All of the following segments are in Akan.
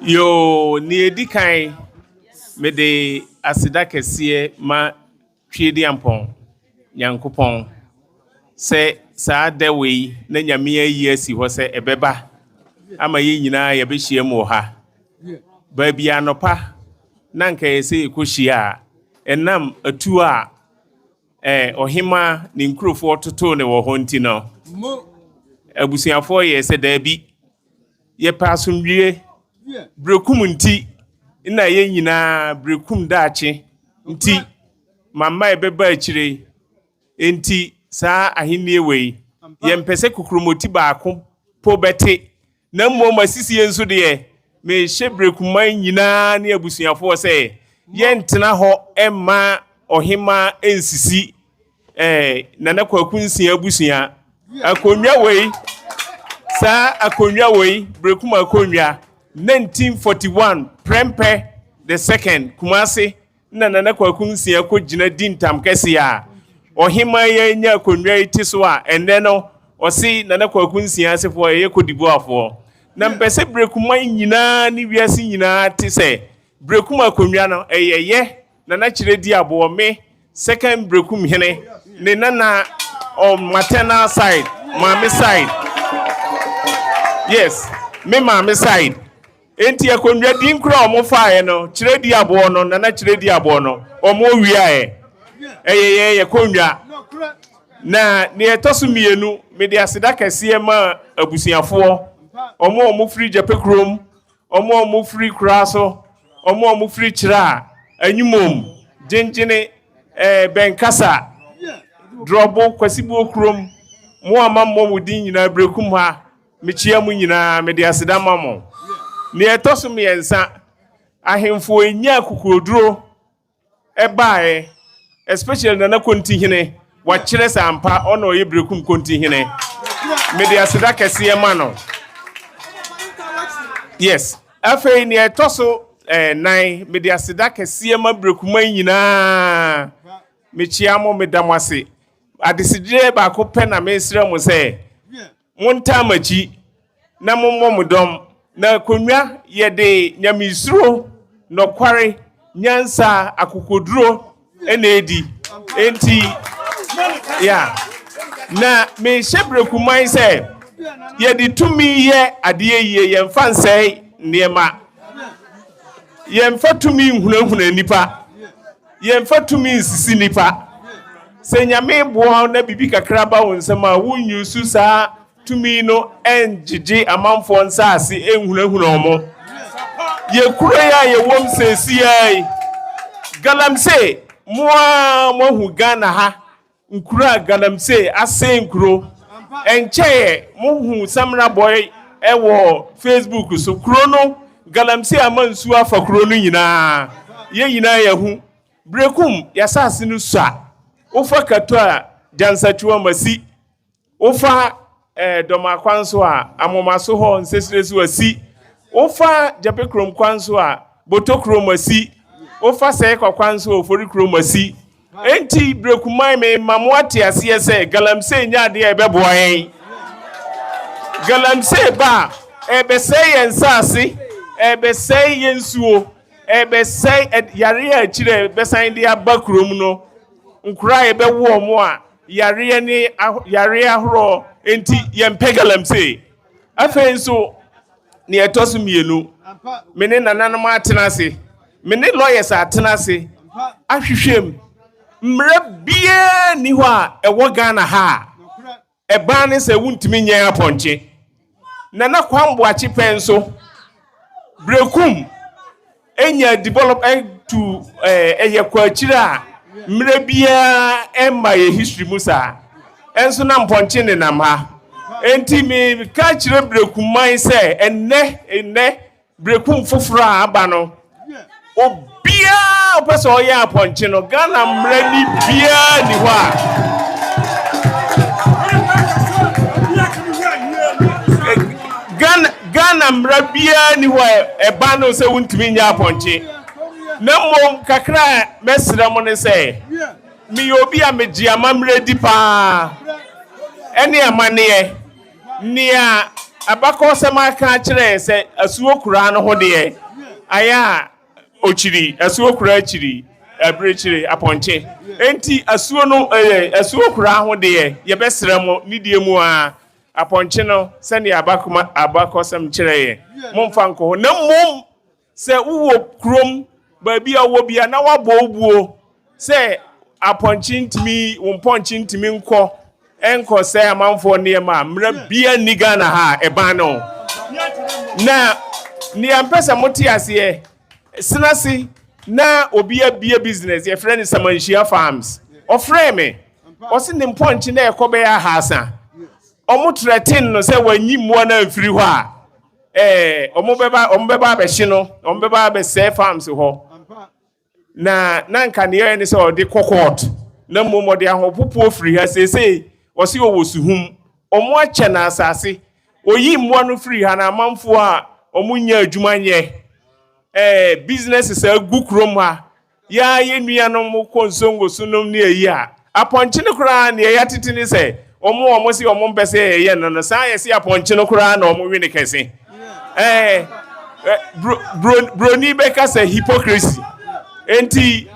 Yoo, nea edi kan, mede aseda kɛseɛ ma Tweediampɔn Nyankopɔn sɛ saa da wei na Nyame ayi asi hɔ sɛ ɛbɛba ama yɛn nyinaa yɛbɛhyia mu wɔ ha. Baabi anɔpa na nka yɛ sɛ yɛkɔhyia a, ɛnam atuo a ɔhema ne nkurofoɔ totoo ne wɔ hɔ nti no, abusuafoɔ yɛ sɛ daabi, yɛpɛ asomdwie. Berekum nti na yɛn nyinaa Berekum daakye nti mama ɛbɛba akyire nti saa ahennie wei yɛmpɛ sɛ kokuromoti baako po bɛte, na mmom asisie nso deɛ, mehyɛ Berekuman nyinaa ne abusuafoɔ sɛ yɛntena hɔ mma ɔhema nsisi Nana Kwaku Nsia abusua. Akonnwa wei, saa akonnwa wei, Berekum akonnwa, 1941 Prempeh the Second, Kumase na Nana Kwaku Nsia kɔgyina di ntam kɛseɛ a ɔhema yi anya akonnwa yi te so a ɛnnɛ no ɔse Nana Kwaku Nsia asefoɔ ɛyɛ Cote d'Ivoirefoɔ. Na mpɛ sɛ Berekuman nyinaa ne wiase nyinaa te sɛ Berekum akonnwa no ɛyɛ yɛ Nana Kyerɛ di aboɔ me second Berekum hene ne nana on maternal side, maame side, yes, me maame side. Enti akonnwa din kora a wɔn faeɛ no, Kyerɛ di aboɔ no, Nana Kyerɛ di aboɔ no, wɔn wiaeɛ ɛyɛ yɛ yɛ konnwa. Na nea ɛtɔ so mmienu, mede aseda kɛseɛ ma abusuafoɔ, wɔn a wɔfiri Gyapɛ kurom, wɔn a wɔfiri kura so, wɔn a wɔfiri Kyerɛ a Anwumom, Gyengyene, Bɛnkasa, Drɔbo, Kwasibuo kurom, mo a mammɔ mo din nyinaa, Berekum ha, mekyia mo nyinaa, mede aseda ma mo. Nea ɛtɔ so mmiɛnsa, ahemfo enya akokoduro ɛbaeɛ, especially Nana Kontihene, wakyerɛ sɛ ampa ɔna ɔyɛ Berekum Kontihene. Mede aseda kɛseɛ ma no. Yes. Afei nea ɛtɔ so nan, mede aseda kɛseɛ ma Berekuman nyinaa. Mekyia mo, meda mo ase. Adesedeɛ baako pɛ na mesrɛ mo sɛ montaa m'akyi na mommɔ mo dɔm. Na akonnwa yɛde nyamesuro, nɔkware, nyansa, akokoduro ɛna edi. Enti ya na mehyɛ Berekuman sɛ yɛde tumi yɛ adeɛ yie, yɛmfa nsɛe nneɛma, yɛmfa tumi nhunahuna nipa, yɛmfa tumi nsisi nipa. Sɛ Nyame boa na biribi kakra ba wo nsɛm a, wonyusu saa tumi no ɛngyegye amanfoɔ nsaase ɛnhunahuna ɔmo. Yɛ kuro yi a yɛwɔ mu seesiaa yi, galamsey, mo a moahu Ghana ha nkuro a galamsey asɛe nkuro. Ɛnkyɛeɛ mohu Samina Boy ɛwɔ Facebook so. Kuro no galamsey ama nsuo afa kuro no nyinaa, yɛn nyinaa yɛhu. Berekum yɛasase no sua, wofa Kato a Gyansatwiwa masi, wofa Dɔm kwan so a Amomaso hɔ Nsesire so asi, wofa Gyape kurom kwan so a Boto kurom asi, wofa Sɛɛkwa kwan so a Ofori kurom asi. Enti Berekuman, me ma mo ate aseɛ sɛ galamsey nyɛ adeɛ a ɛbɛboa yɛn. Galamsey ba a, ɛbɛsɛe yɛn nsaase, ɛbɛsɛe yɛn nsuo, ɛbɛsɛe yareɛ a akyire ɛbɛsan de aba kurom no. Nkora a yɛbɛwo wɔn a yareɛ ne yareɛ ahoroɔ nti yɛmpɛ galamsey. Afei nso nea ɛtɔ so mmienu, me ne nananom atena ase, me ne lawyers atena ase ahwehwɛ mu. Mmerɛ biara nni hɔ a ɛwɔ Ghana ha a ɛbaa ne sɛ wontumi nyɛ apɔnkye. Nana Kwamboakye pɛ nso, Berekum enya develop to ɛyɛ kɔ akyire a mmerɛ biara ɛmma yɛ history mu saa. Ɛnso na mpɔnkye nenam ha. Enti meka kyerɛ Berekuman sɛ ɛnnɛ Berekum foforɔ a aba no, obiara ɔpɛ sɛ ɔyɛ apɔnkye no, Ghana mmerɛ ni biara ni hɔ a Ghana mmerɛ biara ni hɔ a ɛba no sɛ wontumi nyɛ apɔnkye. Na mmom kakra a mɛsrɛ mo ne sɛ meyɛ obi a megye amammerɛ di paa ɛne amanneɛ. Nea Abakɔsɛm aka akyerɛ yɛn sɛ asuo koraa no ho deɛ, ayɛ a okyiri, asuo koraa akyiri, abirekyire, apɔnkye. Enti asuo no, ɛɛ, asuo koraa ho deɛ, yɛbɛsrɛ mo nidie mu ara, apɔnkye no, sɛdeɛ abakoma, abakɔsɛm kyerɛ yɛn, momfa nkɔ hɔ. Na mmom, Sɛ wowɔ kurom, baabi a wowɔ biara na woabɔ wo buo sɛ apɔnkye ntumi, wo mpɔnkye ntumi nkɔ nkɔsɛe amanfoɔ nneɛma a, mmara biara nni Ghana ha a ɛban no. Na nea mpɛ sɛ mote aseɛ, Senase na obi abie business, yɛfrɛ no Samanhyia Farms. Ɔfrɛɛ me, ɔse ne mpɔnkye na ɛkɔ bɛyɛ 300. Ɔmo threaten no sɛ wanyi mmoa no amfiri hɔ a, ɛɛ wɔn bɛba wɔn bɛba abɛhye no, wɔn bɛba abɛsɛe farms hɔ. Na na nka nea ɔyɛ ne sɛ ɔde kɔ court, na mmom ɔde ahopopoɔ firi ha. Seesei ɔse ɔwɔ Suhum, wɔn akyɛ no asase. Oyi mmoa no firi ha na amanfoɔ a wɔn nnya adwuma nyɛ, ɛɛ businesses agu kurom ha. Yɛn ara yɛn nuanom kɔ nsongo so nom ne ayi a, apɔnkye no koraa nea yɛatete ne sɛ wɔn a wɔse wɔn mpɛ sɛ yɛyɛ no no, saa yɛse apɔnkye no koraa na wɔn we no kɛse. Ɛɛ, bro, bro, broni bɛka sɛ hypocrisy. Enti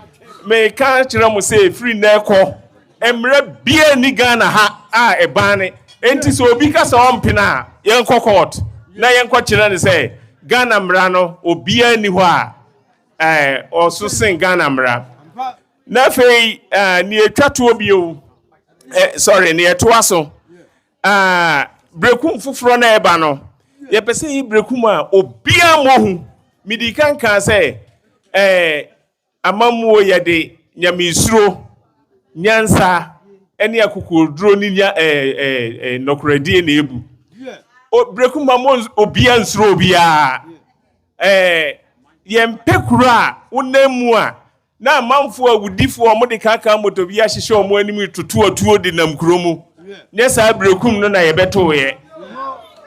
meka kyerɛ mo sɛ ɛfiri nnɛ kɔ, mmerɛ biara nni Ghana ha a ɛban ne. Enti sɛ obi ka sɛ ɔmpene a, yɛnkɔ court na yɛnkɔkyerɛ no sɛ Ghana mmara no obiara nni hɔ a ɛɛ ɔso sen Ghana mmara. Na afei ɛɛ nea etwa toɔ bio, ɛ sorry, nea ɛtoa so, ɛɛ berekum foforɔ na ɛba no, yɛpɛ sɛ yi berekum a obiara mmɔ hu. Medi kan kaa sɛ ɛɛ amammuo yɛde nyamesuro, nyansa ne akokoɔduro ne nya ɛɛ ɛɛ nɔkoradie na ebu. O berekum ma mo obiara nsuro obiara. Ɛɛ, yɛmpɛ kuro a wonam mu a na amanfoɔ awudifoɔ a wɔde kaakaa moto bi ahyehyɛ wɔn anim retoto atuo de nam kuro mu. Nyɛ saa berekum no na yɛbɛtoeɛ.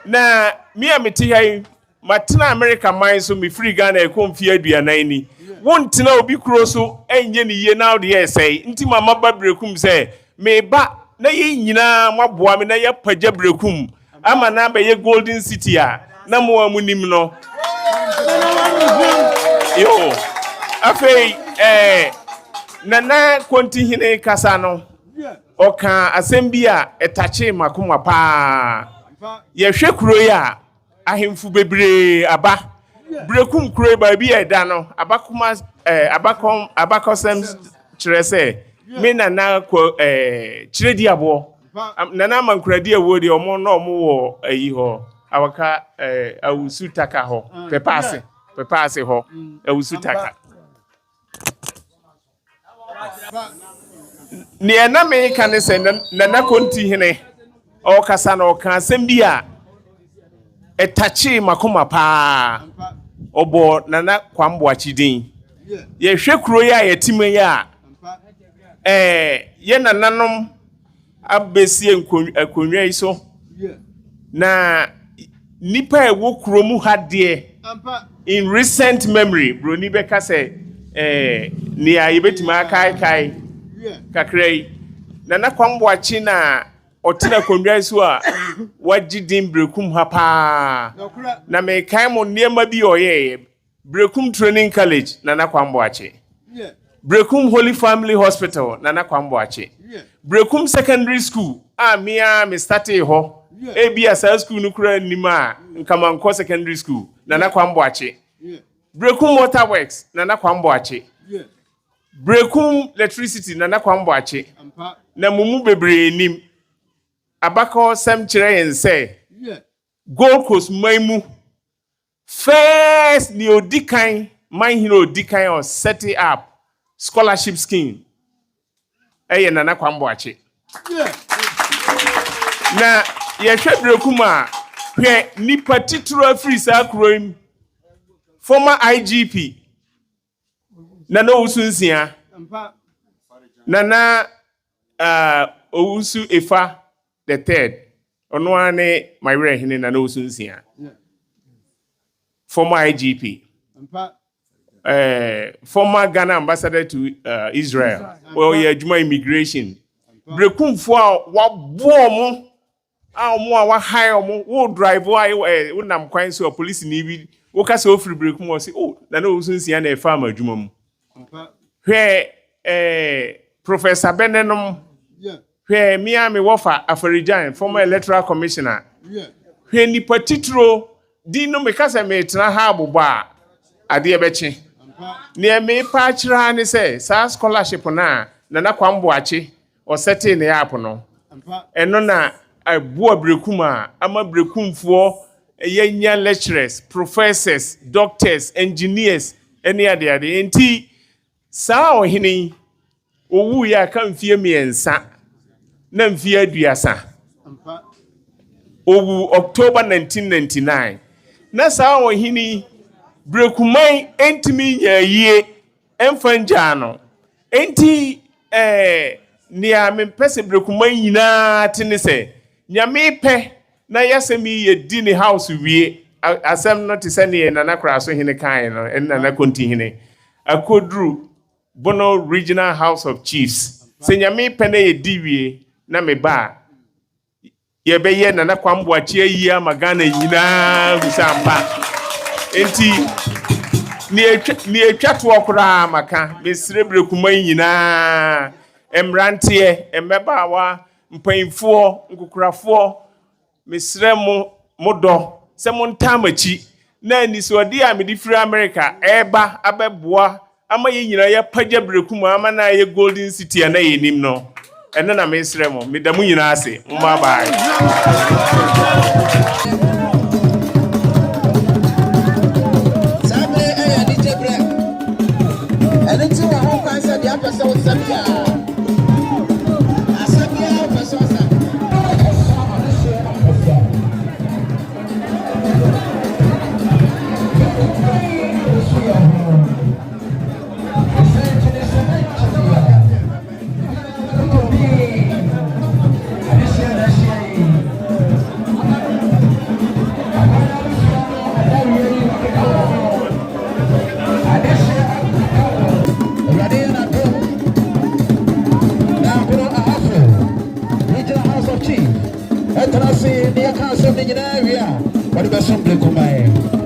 Na me a mete ha yi, matena Amerika man so, mefiri Ghana ɛkɔ mfeɛ 40 ni. Wontena obi kuro so nyɛ ne yie na wode ɛresɛe. Nti ma maba berekum sɛ meba na yɛn nyinaa moaboa me na yɛapagya berekum ama no abɛyɛ Golden City a na mo a monim no. Yo, afei eh, Nana Kontihene kasa no, ɔkaa asɛm bi a ɛtakyee m'akoma paa. Yɛhwɛ kuro yi a, ahemfo bebree aba. Berekum kuro yi baabi a ɛda no, abakoma, eh, abakɔm, abakɔsɛm kyerɛ sɛ me nana kɔ eh, kyerɛdi aboɔ. Nana Amankuradi awuo deɛ ɔmo na ɔmo wɔ ayi hɔ awaka ɛɛ Awusu Taka hɔ Pɛpaase Pɛpaase hɔ Awusu Taka. Neɛ na meka ne sɛ Nana Konti hene ɔkasa na ɔka asɛm bi a ɛtakyee makoma paa. Ɔbɔ Nana Kwame Boakye din. Yɛhwɛ kuro yi a yɛte mu yi a ɛɛ yɛ nananom abɛsi akonnwa yi so na nipa a ɛwɔ kurom ha deɛ in recent memory broni bɛka sɛ ɛɛ nea yɛbɛtumi akaekae kakra yi, Nana Kwame Boakye na ɔtena akonnwa yi so a wagye din Berekum ha paa. Na mekae mo nneɛma bi a ɔyɛeɛ. Berekum Training College, Nana Kwame Boakye. Berekum Holy Family Hospital, Nana Kwame Boakye. Berekum Secondary School a me ara me startee hɔ. Ebi a saa school no koraa nnim a nka mankɔ secondary school, Nana Kwame Boakye. Berekum Water Works, Nana Kwame Boakye. Berekum Electricity, Nana Kwame Boakye. Na mo mu bebree nim. Abakɔsɛm kyerɛ yɛn sɛ Gold Coast man mu first, nea odi kan, manhene a odi kan a ɔset up scholarship scheme ɛyɛ Nana Kwame Boakye. Na yɛhwɛ Berekum a, hwɛ nipa titiri afiri saa kuro yi mu, former IGP Nana Owusu Nsia, Nana Owusu Efa the third, ɔno ara ne Mawerɛhene Nana Owusu Nsia, former IGP, former Ghana ambassador to Israel, ɔyɛ adwuma immigration. Berekumfoɔ a waboɔ mo. a wɔn a wahae wɔn, wo drive a ɛ wonam kwan so a polisini bi woka sɛ ofiri Berekum ɔse oh Nana Owusu Nsia na ɛfa ama adwuma mu. Hwɛ ɛɛ Professor Bɛnɛnom, hwɛ me a me wɔfa Afarigyan, former electoral commissioner. Hwɛ nipa titiro din no meka sɛ metena ha abobɔ a adeɛ bɛkye. Nea mepa akyerɛ ara ne sɛ saa scholarship no a Nana Kwame Boakye ɔsɛtee ne app no, ɛno na ɛboa Berekum a ama Berekumfoɔ yɛnya lecturers, professors, doctors, engineers ne adeade. Nti saa ɔhene yi owuiɛ a ka mfeɛ 3 na mfeɛ 30. Owu October 1999. Na saa ɔhene yi Berekuman ntumi nya yie mfa ngyaa no. Nti nea mempɛ sɛ Berekuman nyinaa te ne sɛ Nyame pɛ na yɛasɛm yi yɛdi ne house wie. Asɛm no te sɛ neɛ Nana Koraso hene kaeɛ no, ɛne Nana Konti hene akoduru Bono Regional House of Chiefs. Sɛ Nyame pɛ na yɛdi wie na meba a, yɛbɛyɛ Nana Kwame Boakye ayie ama Ghana nyinaa hu sɛ ampa. Nti nea etwa toɔ koraa maka, mesrɛ Berekuman nyinaa, mmeranteɛ, mmabaawa, mpanyinfoɔ, nkokorafoɔ, mesrɛ mo mo dɔ sɛ montaa m'akyi na anisoɔdeɛ a mede firi Amerika ɛreba abɛboa ama yɛn nyinaa yɛapagya Berekum ama no ayɛ golden city a na yɛnim no, ɛno na mesrɛ mo. Meda mo nyinaa ase. Mo bye bye. Saa bere yɛ anigye berɛ. Ɛno nti wɔ ho kwan sɛ deɛ apɛ sɛ wosa biara, asa biara wopɛ sɛ ɔsa. Ɛsa adehyeɛ akɛseɛ. Bɛkukuo yi nso yɛ ho. Ɛsɛ nti ne sɛ mɛnkyɛ biara. Wotɔ bi adehyeɛ na ahyia yi. Akwan abusua no ɛda wie yi wɔkeka wɔn ho. Adehyeɛ akeka wɔn. Awurade yɛ n'adom. Na Akono Ahafo Regional House of Chief ɛtena ase ne yɛka asɛm no nyinaa wie a wɔde bɛsom Berekuman.